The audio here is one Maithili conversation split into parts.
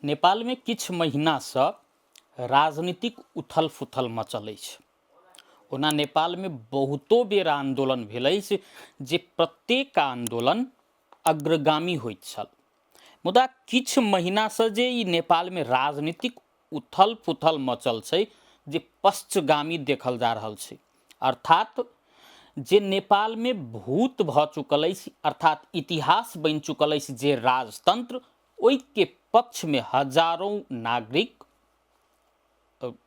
नेपालमे किछु महिनासँ राजनीतिक उथल पुथल मचल अछि। ओना नेपालमे बहुतो बेर आन्दोलन भेल अछि जे प्रत्येक आन्दोलन अग्रगामी होइत छल, मुदा किछु महिनासँ जे ई नेपालमे राजनीतिक उथल पुथल मचल छै जे पश्चगामी देखल जा रहल छै, अर्थात जे नेपालमे भूत भऽ चुकल अछि, अर्थात इतिहास बनि चुकल अछि जे राजतंत्र, ओहिके पक्षमे हजारों नागरिक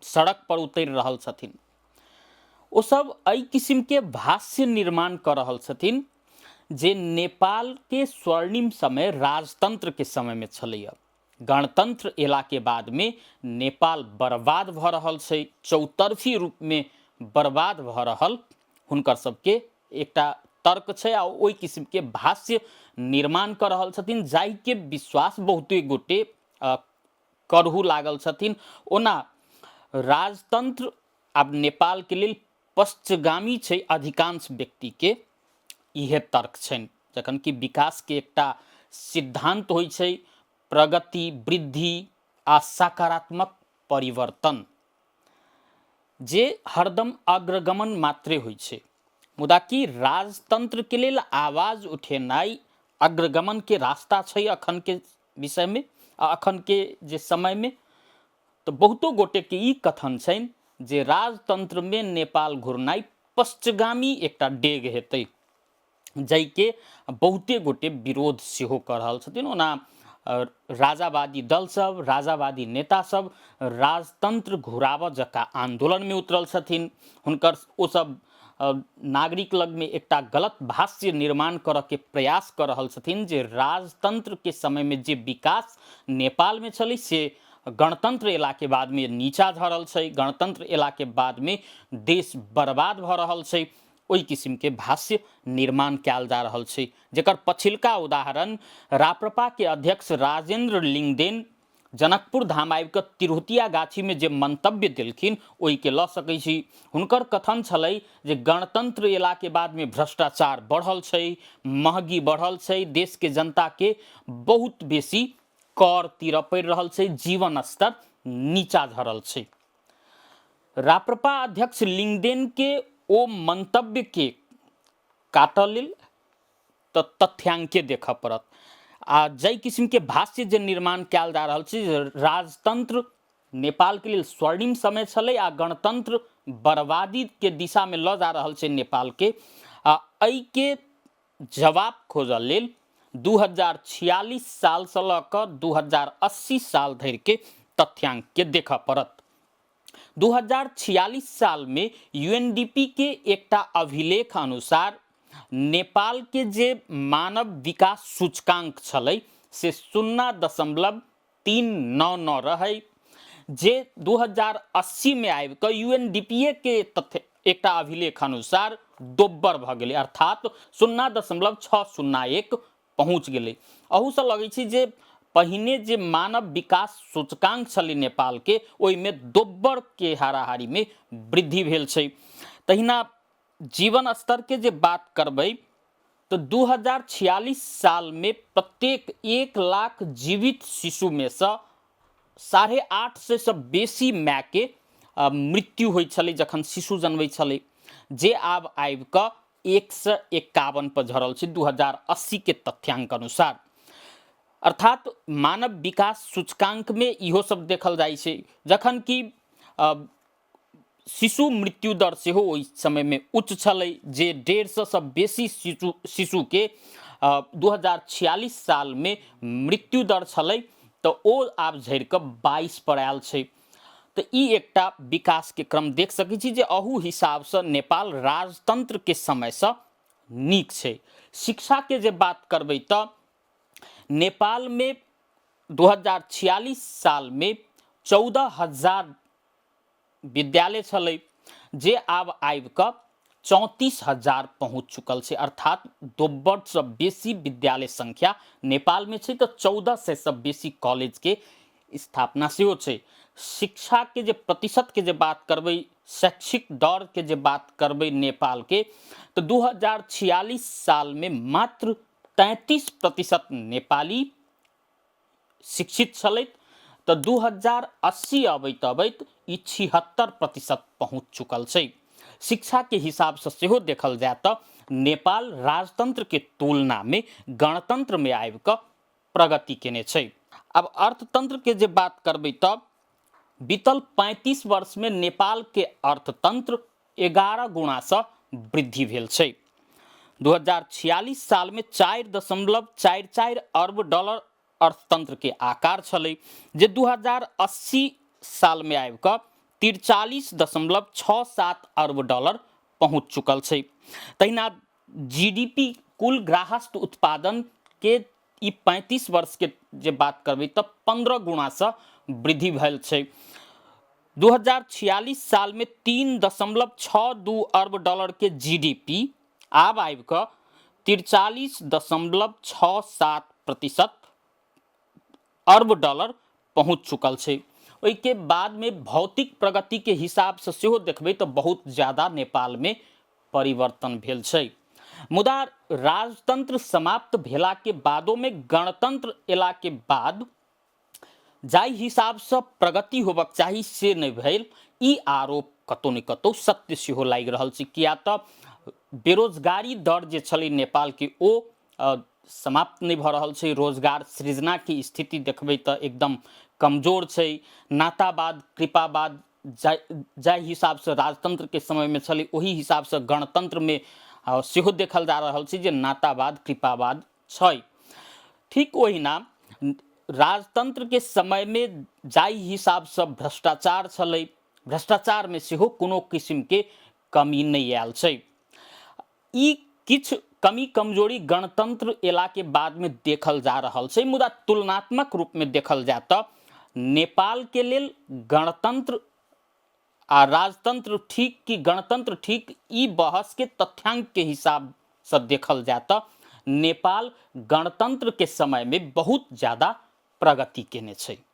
सड़क पर उतरि रहल छथिन। ओसभ एहि किसिमके भाष्य निर्माण कऽ रहल छथिन जे नेपालके स्वर्णिम समय राजतंत्रके समयमे छलैए, गणतंत्र एलाके बादमे नेपाल बर्बाद भऽ रहल छै, चौतरफी रूपमे बर्बाद भऽ रहल हुनकर सबके एकटा तर्क छै आ ओहि किसिमके भाष्य निर्माण कऽ रहल छथिन, जाहिके विश्वास बहुते गोटे करहु लागल छथिन। ओना राजतंत्र आब नेपालके लेल पश्चगामी छै, अधिकांश व्यक्तिके इहे तर्क छनि, जखन कि विकासके एकटा सिद्धांत होइ छै प्रगति, वृद्धि आ सकारात्मक परिवर्तन, जे हरदम अग्रगमन मात्रे होइ छै। मुदा की राजतंत्रके लेल आवाज उठेनाइ अग्रगमनके रास्ता छै अखनके विषयमे आ अखनके जे समयमे? तऽ बहुतो गोटेके ई कथन छनि जे राजतंत्रमे नेपाल घुरनाइ पश्चगामी एकटा डेग हेतै, जाहिके बहुते गोटे विरोध सेहो कऽ रहल छथिन। ओना राजावादी दल सब, राजावादी नेता सब राजतंत्र घुराबऽ जकाँ आंदोलनमे उतरल छथिन। हुनकर ओसब नागरिक लगमे एकटा गलत भाष्य निर्माण करऽके प्रयास कऽ रहल छथिन जे राजतंत्रके समयमे जे विकास नेपालमे छलै से गणतंत्र एलाके बादमे नीचा झड़ल छै, गणतंत्र एलाके बादमे देश बर्बाद भऽ रहल छै। ओहि किसिमके भाष्य निर्माण कयल जा रहल छै, जकर पछिलका उदाहरण राप्रपाके अध्यक्ष राजेंद्र लिंगदेन जनकपुर धाम आबि कऽ तिरहुतिया गाछीमे जे मंतव्य देलखिन ओहिके लऽ सकै छी। हुनकर कथन छलै जे गणतंत्र एलाके बादमे भ्रष्टाचार बढ़ल छै, महगी बढ़ल छै, देशके जनताके बहुत बेसी कर तीरऽ पड़ि रहल छै, जीवन स्तर नीचा झड़ल छै। राप्रपा अध्यक्ष लिंगदेन के ओ मंतव्य के काटऽ लेल तऽ तथ्यांके देखऽ पड़त आ जाहि किसिमके भाष्य जे निर्माण कयल जा रहल छै राजतंत्र नेपालके लेल स्वर्णिम समय छलै आ गणतंत्र बर्बादीके दिशामे लऽ जा रहल छै नेपालके, आ एहिके जवाब खोजऽ लेल 2046 सालसँ लऽ कऽ 2080 साल धरिके तथ्यांकके देखऽ पड़त। 2046 सालमे यूएनडीपी के एकटा अभिलेख अनुसार नेपालके जे मानव विकास सूचकांक छलै से 0.399 रहै, जे 2080 मे आबि कऽ यूएनडीपीए के तथ्य एकटा अभिलेख अनुसार दोब्बर भऽ गेलै, अर्थात 0.601 पहुँच गेलै। अहूसँ लगै छै जे पहिने जे मानव विकास सूचकांक छलै नेपालके ओहिमे दोब्बरके हाराहारीमे वृद्धि भेल छै। तहिना जीवन स्तरके जे बात करबै तऽ 2046 सालमे प्रत्येक 1 लाख जीवित शिशुमेसँ 850सँ बेसी मायके मृत्यु होइ छलै जखन शिशु जनबै छलै, जे आब आबि कऽ 151 पर झड़ल छै 2080 के तथ्यांक अनुसार। अर्थात मानव विकास सूचकांकमे इहो सब देखल जाइ छै, जखन कि शिशु मृत्यु दर सेहो ओहि समयमे उच्च छलै, जे 150सँ बेसी शिशुके 2046 सालमे मृत्यु दर छलै तऽ ओ आब झड़ि कऽ 22 पर आयल छै। तऽ ई एकटा विकासके क्रम देख सकै छी जे अहू हिसाबसँ नेपाल राजतंत्रके समयसँ नीक छै। शिक्षाके जे बात करबै तऽ नेपालमे 2046 सालमे 14,000 विद्यालय छलै, जे आब आबि कऽ 34,000 पहुँच चुकल छै, अर्थात दोब्बरसँ बेसी विद्यालय संख्या नेपालमे छै तऽ 1400सँ बेसी कॉलेजके स्थापना सेहो छै। शिक्षाके जे प्रतिशतके जे बात करबै, शैक्षिक दरके जे बात करबै नेपालके, तऽ 2046 सालमे मात्र 33% नेपाली शिक्षित छलथि, तऽ 2080 अबैत अबैत ई 76% पहुँच चुकल छै। शिक्षाके हिसाबसँ सेहो देखल जाय तऽ नेपाल राजतंत्रके तुलनामे गणतंत्रमे आबि कऽ प्रगति केने छै। आब अर्थतंत्रके जे बात करबै तऽ बीतल 35 वर्षमे नेपालके अर्थतंत्र 11 गुणासँ वृद्धि भेल छै। 2046 सालमे 4.44 अर्ब डॉलर अर्थतंत्रके आकार छलै, जे 2080 सालमे आबि कऽ 43.67 अर्ब डॉलर पहुँच चुकल छै। तहिना जीडीपी कुल ग्राहस्थ उत्पादन के ई 35 वर्षके जे बात करबै तऽ 15 गुणासँ वृद्धि भेल छै। 2046 सालमे 3.62 अर्ब डॉलरके जीडीपी आब आबि कऽ 43.67% अर्ब डॉलर पहुँच चुकल छै। ओहिके बादमे भौतिक प्रगतिके हिसाबसँ सेहो देखबै तऽ बहुत ज्यादा नेपालमे परिवर्तन भेल छै। मुदा राजतंत्र समाप्त भेलाके बादोमे गणतंत्र एलाके बाद जाहि हिसाबसँ प्रगति होबक चाही से नहि भेल, ई आरोप कतौ ने कतौ सत्य सेहो लागि रहल छै। किया तऽ बेरोजगारी दर जे छलै नेपालके ओ समाप्त नहि भऽ रहल छै। रोजगार सृजनाके स्थिति देखबै तऽ एकदम कमजोर छै। नातावाद कृपावाद जाहि हिसाबसँ राजतंत्रके समयमे छलै ओहि हिसाबसँ गणतंत्रमे सेहो देखल जा रहल छै जे नातावाद कृपावाद छै। ठीक ओहिना राजतंत्रके समयमे जाहि हिसाबसँ भ्रष्टाचार छलै, भ्रष्टाचारमे सेहो कोनो किसिमके कमी नहि आयल छै। ई किछु कमी कमजोरी गणतंत्र एलाके बादमे देखल जा रहल छै, मुदा तुलनात्मक रूपमे देखल जाय तऽ नेपालके लेल गणतंत्र आ राजतंत्र ठीक कि गणतंत्र ठीक, ई बहसके तथ्यांकके हिसाबसँ देखल जाय तऽ नेपाल गणतंत्रके समयमे बहुत ज्यादा प्रगति केने छै।